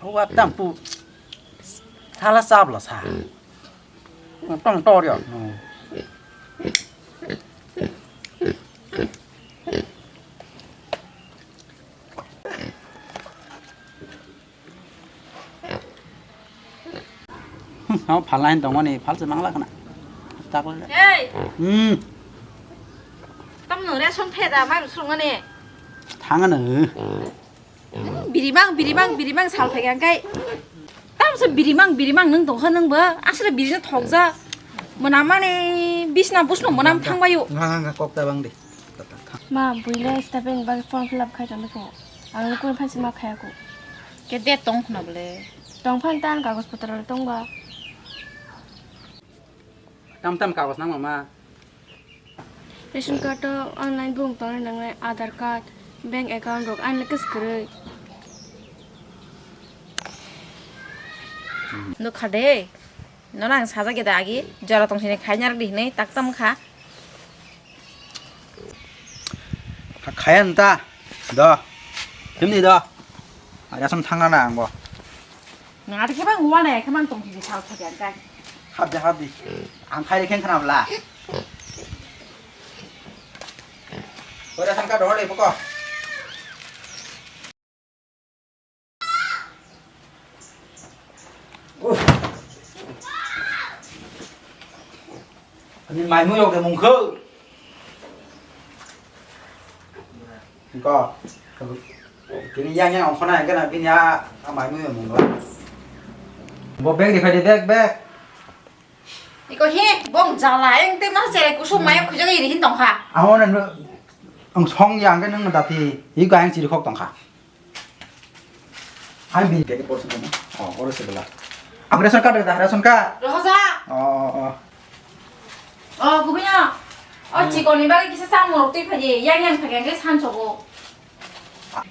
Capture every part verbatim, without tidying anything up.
Wa tam pu. Sala sabla sa. Tong tor yo. Hmm, amo phalna hin tongmani, phalsa mangla khna. Takle. Hey! Hmm. Tamno ration phe da, mai sungmani. Thangano. Birimang, birimang, birimang sal phai ang kai. Tamsa birimang, birimang nung tongkha nung ba. Asle birino thokja. Mwnamani bisna busno mwnam thangbayo. Nga, nga, nga, kok ta bang di. Ma, buile statement bagi form fill up khai tong khe. Ang nukung phansi ma khaya ko. Ke date tong khna bole. Tong phan tan kagoj potro tong ba. Tam tam kagoj nang ma. Ration card to online bung tong nangnai, Aadhaar card, bank account rok ang lekes kwrwi. Nukha de. Nono ang sajak ya da agi, jora tong sini khaina rwdi hinwi tak tam kha. Kha-, khaya nta. Do. Himni do. Ration thangna na ang bo. Nang ati khe bang wane, khe mang tong sini sal thok yang kai. Hap de, hap di. Ang khai khen khana bla. Ora thang ka do le poko. Uff. Ani mai mui rok de mung kho. Ko. Kini yang yang ongkhona yang kana bini a, a mai mui mung kho. Bo bag di phai di, bag, bag. Iko hi, bong jala, yang te mah chere kusum maya khujak iri hin tongkha. Amo na ang song yang ke nang dati, iko yang chiri khok tongkha. Hai bi. Kedi porsi kono? Oh, oro se bela. Ang ration card da, ration card. Rohosa. Oh, oh, oh. Oh, gubinya. Oh, hmm. Chikoni bagi kisa samung rok twi phaji, yang yang phagi ang khe san chogo.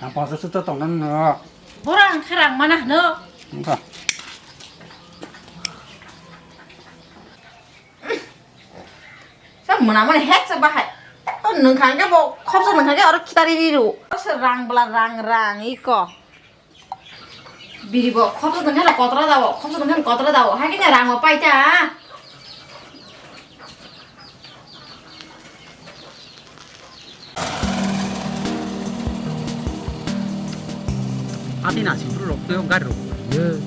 Ang pangsa suto tongnan no. Borang kharang mana no. Engka. Sa mwnamani hek sa bahai. O nungkhang khe bo khopsa nungkhang khe oro khitari riru. O se rang bla rang rang iko. Biri bo khopsa nungkhang kotra dawo, khopsa nungkhang kotra dawo. Hai khe rang bo paita. Ati na sing rok teo gari rok. Ye.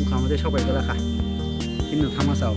Bukha mode sobai gala kha. Himno thama sao.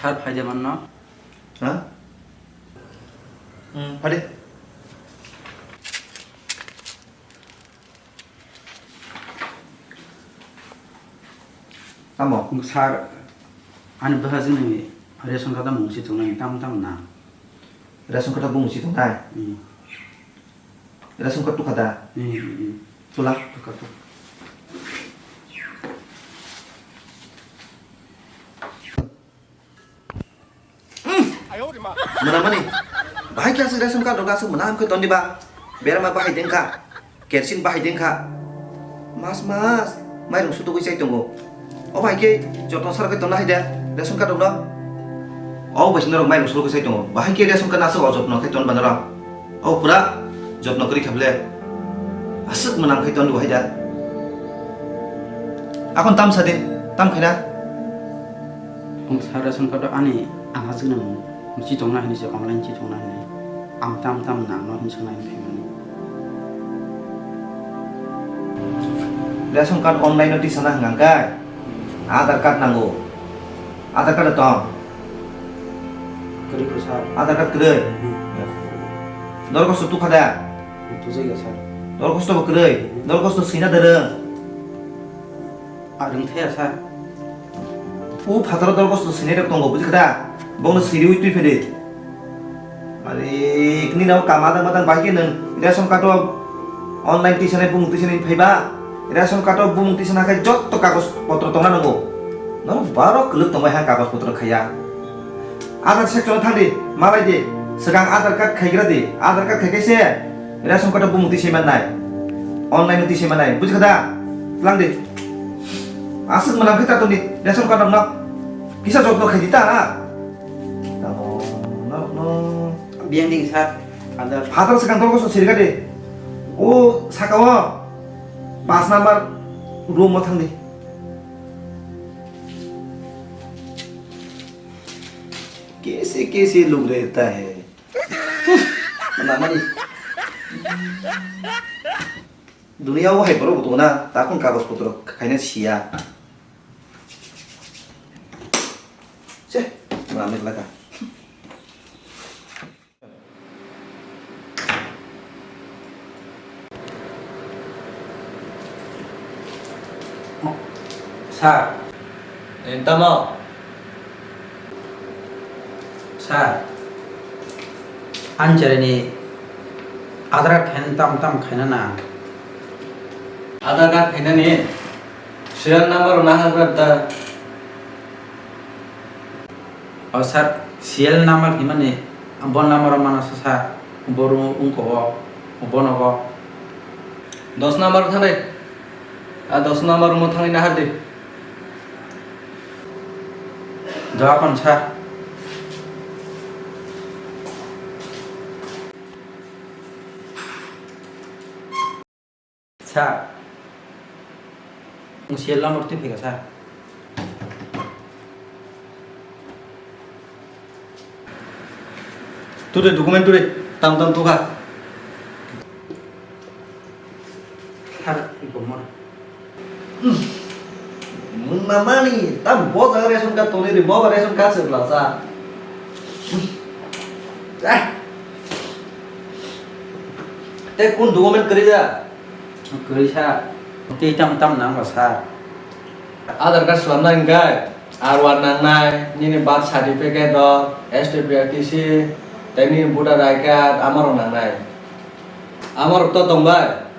Sir, phaide manno? Ha? Hmm, phaide. Tamo? Sir, ani bwsajwkni ration card o mung si tongnai, tamo tamo na? Ration card o mung si tongnai? Hmm. Ration card tukha da? Hmm, hmm, hmm. Tula? Tukha, tukha. Mwnamani. Bahai khe aswk ration card rok aswk mwnam khe ton diba. Berama bahai dengkha. Kerosene bahai dengkha. Mas mas mairung sutugwi chai tongo. O bahai khe jotno sar khe tonna hai de ration card rok no. O bai norok mairung sutugwi chai tongo. Bahai khe ration card no aswk o jotno khe ton ba norok. O pura jotno kwrwi kha bwle. Aswk mwnam khai ton rw hai da. Akhon tam sa de, tam khaina. Ang sa ration card ani ang hachwk nang chi tongna hinwi se online chi tongna hinwi. Ang tam tam nang no hinwi sanai phaimani. Ration card online no tisa na hwnka kai. Aadhaar card nango. Aadhaar card tong. Kwrwi ko sir. Aadhaar card kwrwi. Hmm. Norok su tukha da? Tujai ya sir. Dorkhosto bo kwrwi, dorkhosto swina da rwng. A rwng thaya sa. O phataro dorkhosto swinai rok tongo, bujikha da? Bongno swiriwi twi phede. Malik, nini abo kama dang madang bai khe nwng ration card o online tisanai bumung tisanai phaiba? Ration card o bumung tisana khe jotto kagoj potro tongna nango. Nono baro kwlwk tongbai ha kagoj potro khaiya. Aadhaar section o thang di, malai di, swkang Aadhaar card khaigra di, Aadhaar card khaikhe se ration card o bumung tisai mannai, online o tisai mannai, bujikha da? Tlang di. Aswk mwnam khe tato ni ration card rok no kisa jotno khai di ta. Tamo, no, no. Biyang ding sir, Aadhaar. Phatar swkang dorkhosto sirikha di. O saka o paanch number room o thang di. कैसे कैसे लोग रहता है। Namani. Dunia o hai borok bo tongo na, takon kagoj potro khaina siya. Se, namani laka. Sir. Eh, tamo? Sir, ani cheraini Aadhaar card khaina tam tam khaina na? Aadhaar card khainani serial number rok naharkha da? O sir, serial number himani bo number o mano sa sir, bo room wngkha o, bo nogo. Dos number thanai. A dos number room o thangwi nahar di. Doa kon sir. Sir, nwng serial number twi phaikha sir. Twi de document twi de, tam tam tukha. Sir, iko mo. Mwnamani, tam bo jaga ration card tongwi ri, bo ba ration card se bwlasa. Ah. Te kun document kwrwi da? Kwrwi sir. Tei tam tam nang ba sir? Aadhaar card swlamna hwnkhe R one nangnai, nini birth certificate rok, S T P R T C, tei nini voter I card, amarok nangnai. Amarok to tongbai?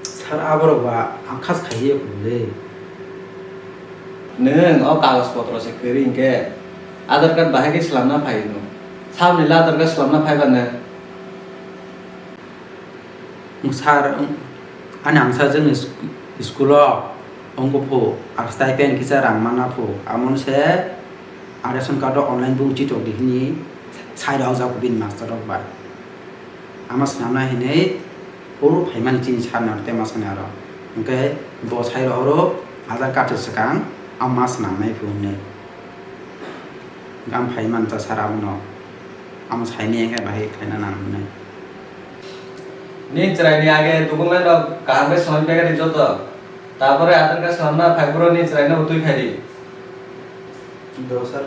Sir, aborok ba ang khas khaiye phunle. Nwng o kagoj potro se kwrwi hwnkhe Aadhaar card bahai khe swlamna phai hwno. Saboni le Aadhaar card swlamna phaiba nwng? Sir, ani angsa jwngni sk-, school o wngkha phu, ar stipend kisa rang mana phu. Amoni se a ration card o online bung chitok di hwnwi sai rok jak bini master rok bai. Ama swnamnai hinwi oro phaimani chini sir ni aro tei ma sani aro. Hwnkhe bo sai rok oro Aadhaar card se swkang ama swnamnai phu hwnwi. Hwnkhe ang phai manta sir abono. Amo saimanya khe bahai khlaina nang hwnwi. Ni chwraini age document rok kaham khe swnam pegari joto. Tapore Aadhaar card swnamna phai phuru ni chwraino bo twi phai di. Do sir.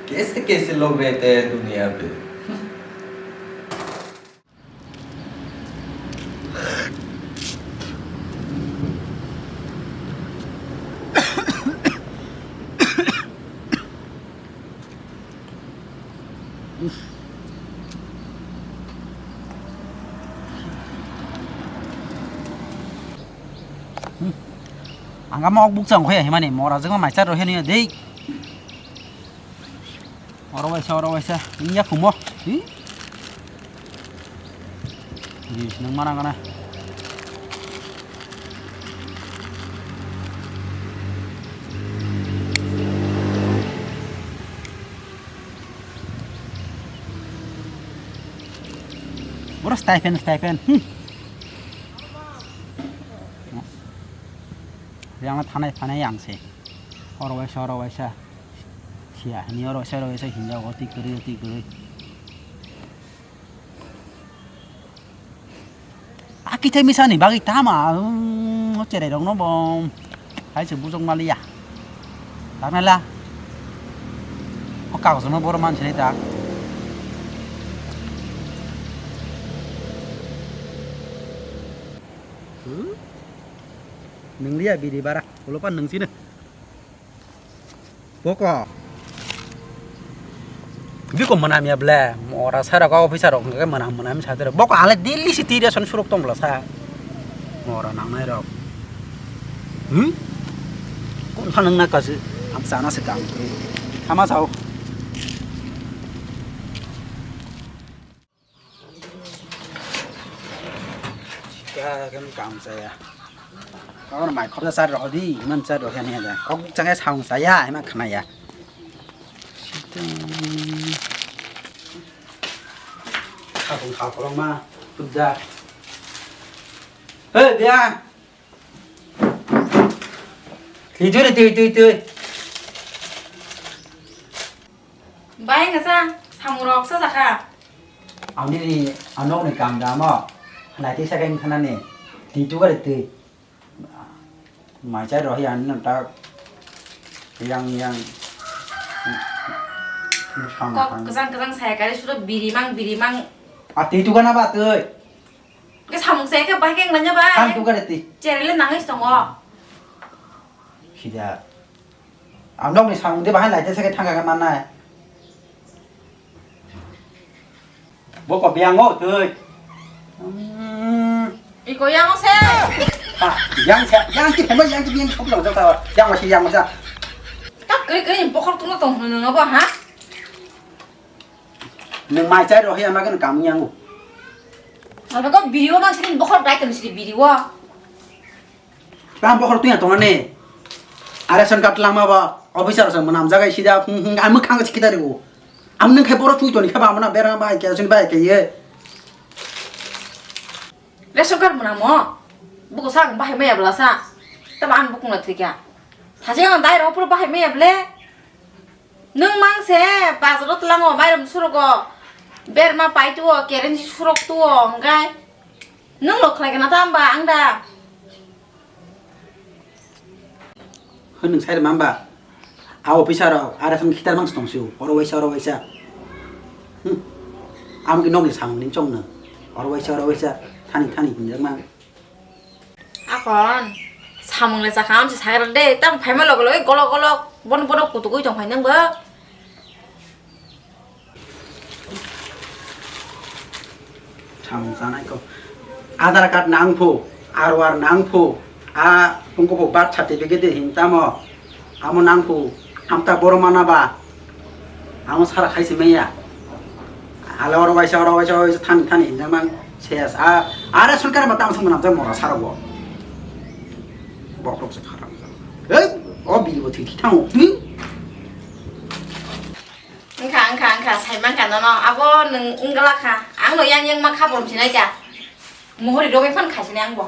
कैसे कैसे लोग रहते हैं दुनिया पे। Ang ama ok bukchang khoya himani mora jengma maichar rohe niya dei. Oro waisa, oro waisa. Inya phumo. Hi? Hi, nang mana kana? Oro stipend, stipend. Hmm. Yang thanai phanai yang se. Oro waisa, oro waisa. Siya, hini oro waisa, oro waisa hinja, oti kwrwi, oti kwrwi. A kithai misa ni bagwi tama, um, cherai rok no bo. Hai se bujok maliya. Tamela. O kagos no boro mansinai ta. Hmm? Nung liya bidi bara. Ulo pan nung sini. Boko. Biko manam ya ble. Mora sara ka officer rok ke manam manam sa dero. Boko ale daily si tiri son surok tong bla sa. Mora nang nai rok. Hmm? Kon khanang na kasi. Am sana se kam. Ama sao. Ka kan kam saya. Kau mai khop sa roh di, man sa roh ya ni ada. Kau jangan saung saya, emang kena ya. Kau kau kau ma, kuda. Hei dia. Tui tui tui tui tui. Bai kasa samung rok sa saka. Ang nini ang nokni kam da mo. Nai tisa keng khana ni. Tui tu gari tui. Mai chai rohi ang nang ta. Yang yang. Kok kesang kesang saya kali sudah birimang birimang. Ati tu kana ba tui. Ke samung saya ke bai keng nanya ba. Kan tu gari tui. Cerele nangis tongo. Sida. Ang nokni samung de bahai lai tisa ke thangka manai. Bo ko biang o tui. Hmm. Iko yang o se. Ah, yang se, yang ki phema yang ki biang sop lo jata. Yang o se yang o se. Tak kri kri bokhor tungno tong hunu no ba ha? Nung mai chai rohi ama kan kam yang o. Alba ko video mang sini bokhor dai kan sini video. Tang bokhor tuya tongani. Ration card lama ba officer sa manam jagai sida hung hung ang mwkhang sikita rigo. Am nung khai boro tui toni khaba amna bera bai khe sini bai khe ye. Ration card manamo. Buku sa ang bahai maya bla sa. Taba ang buku na thikya. Haje ang dai ro puro bahai maya ble. Nung mang se bazaro tlango mairum surugo. Berma pai tuo, kerensi surok tuo, hingkai. Nung lo khlai kana ta hamba ang da. Hwn nwng sai rwma hwnba? A officer rok, a rw thang khitar mang se tong sio, oro waisa, oro waisa. Hmm. Amo khe nokni samung ni chong no. Oro waisa, oro waisa, thani, thani hinjak mang. Akon, samung le chakha, amsi sagra de, tam phaima loge loge golok golok, bono bono kutukui tong phai nang bo. Samung chanai ko. Aadhaar card nang phu, R O R nang phu, a pungko phu birth certificate de hin tamo, amo nang phu, amta boro mana ba, amo sara khai se maya. Ale oro waisa, oro waisa, oro waisa, thani, thani, hinjak mang, ses, a, are sorkar ma tamo samung namjak mora sara bo. Bokrok se kharam. Ei, o biri bo thwi thwi thango, hmm? Wngkha, wngkha, wngkha, sai mankha nono. Abo nwng wngla kha. Ang no yang yang ma kha bom sinai kha. Mohori rogwi phan kha sinai ang bo.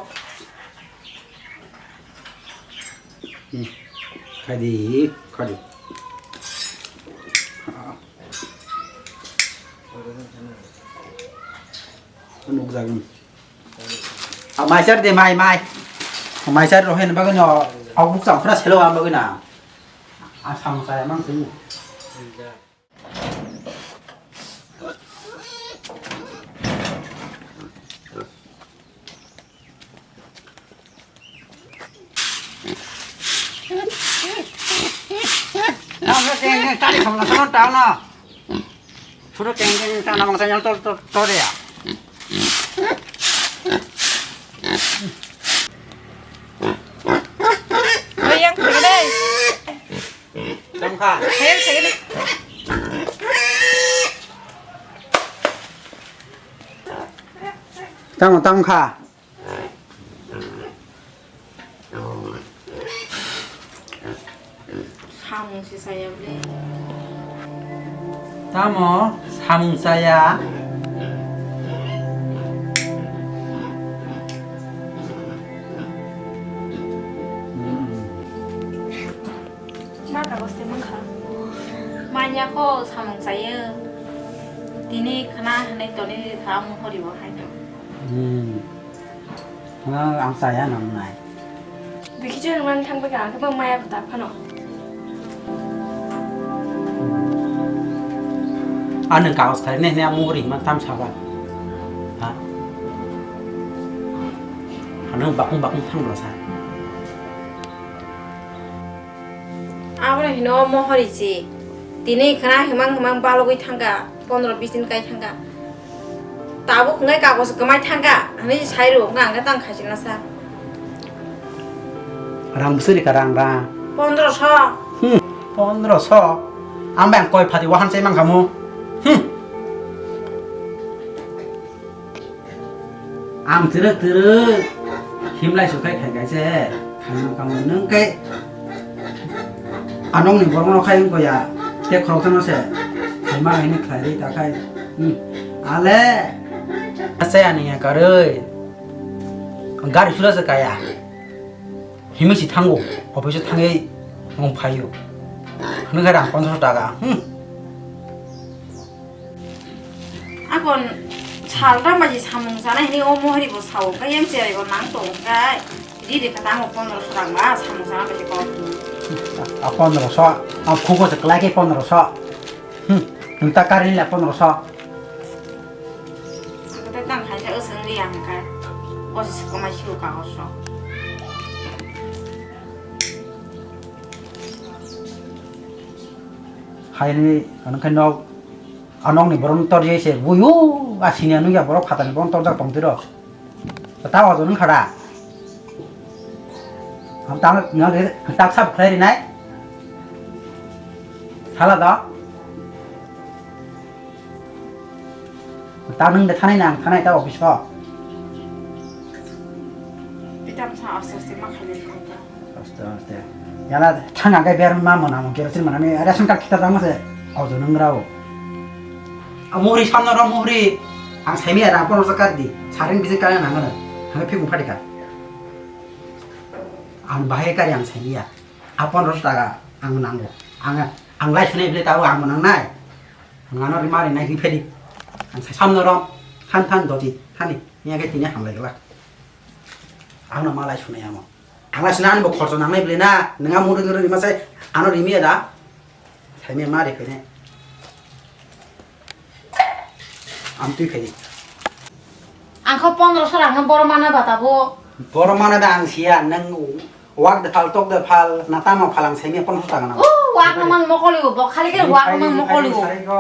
Hmm. Khadi, khadi. Nukjagwng. A mai char de, mai, mai. Mai char rohen bagwi no. Au buk cham khra selo am bagwi na. A samung saya mang sini. Tali samla samla tao na. Suro keng keng tana mangsa nyal tor tor tor ya. Oi, yang kiri deh. Tamo kha. Ayo, segini. Tamo, tamo kha. Samung se saya ble. Tamo samung saya. Ma kagoste mangkha. Manya ko samung saya. Tini khana hanai toni kha mo hori bo hai to. Hmm. Ang saya nang nai. Bikhijo nang thang baka ang khe maya kota phano. Ano kagos kharinai hwnwi a mohori hima tam saba. Ha? Ano bakung bakung thang bwla sa. Abono hino mohori si. Tini khna himang himang balogwi thangkha, pondro bis din kai thangkha. Tabuk hwnkhai kagos kwmai thangkha, hwnwi sai rw, hwnkhai ang khe tang khaisina sa. Rang bwswk rikha rang, rang? Pondroso. Hmm, pondroso? Ang bai ang koi phati wahan sai mankha mo. Hmm. Ang twrwk twrwk himlai su khai khai kaise khaima kamo nwng khe anong ni borok no khai wngkho ya te khoroksa no se khaima hini khlai ri ta khai. Hmm. Ale. Asa ani ya karwi. Gari sura se kaya. Himwi si thango, office o thangwi nwng phaio. Hwnwi khe rang pondroso taka. Hmm. Akon salta maji samung sana hini o mohori bo sao, khe yang cherai bo nang tong kai. Ri ri kata ango pondroso rang ba samung sana maji kok. A pondroso, a khugo se klai khe pondroso. Hmm, nwng ta kari la pondroso. Ang khe tang khaisa wswng li ang khe. O se kwmai siu kagos rok. Haini ano khe nok, a nokni borok tor je se buyu a sini ano ya borok phatani borok torjak tong tiro. Ta ojo nung khada. Ang tang, nang tak sab khlai rinai. Sala da. Ta nung de thanai nang, thanai ta office o. Pitam sa aste aste ma khaile khaita. Aste aste. Yala thang ang kai ber ma mona mo kerosene mona mi ration card kita tang ma se. Ojo nung rao. A mohri samno ro mohri. Ang saimi ara pon ro kar di. Saring bisi kar nang nang. Hame phikung phadi ka. Ang bahai kari ang saimi ya. A pondroso taka ang nango. Ang, ang lai sunai bile tabo ang nangnai. Ang ano ri mari nai ri phedi. Ang sai samno rom than than doti thani. Niya ke tini hamlai gela. Ang no malai sunai amo. Ang lai sunai ani bo khorcho nangnai bile na. Nang amo ri ri ma sai ano ri miya da. Sai miya mari phene. Ang twi khai. Ang kho pondroso rang no boro mana ba tabo. Boro mana ba ang siya nang wak de phal tok de phal na tamo phal ang saimia pondroso taka na. O wak no mang mokoli o, bo khali khe wak no mang mokoli o.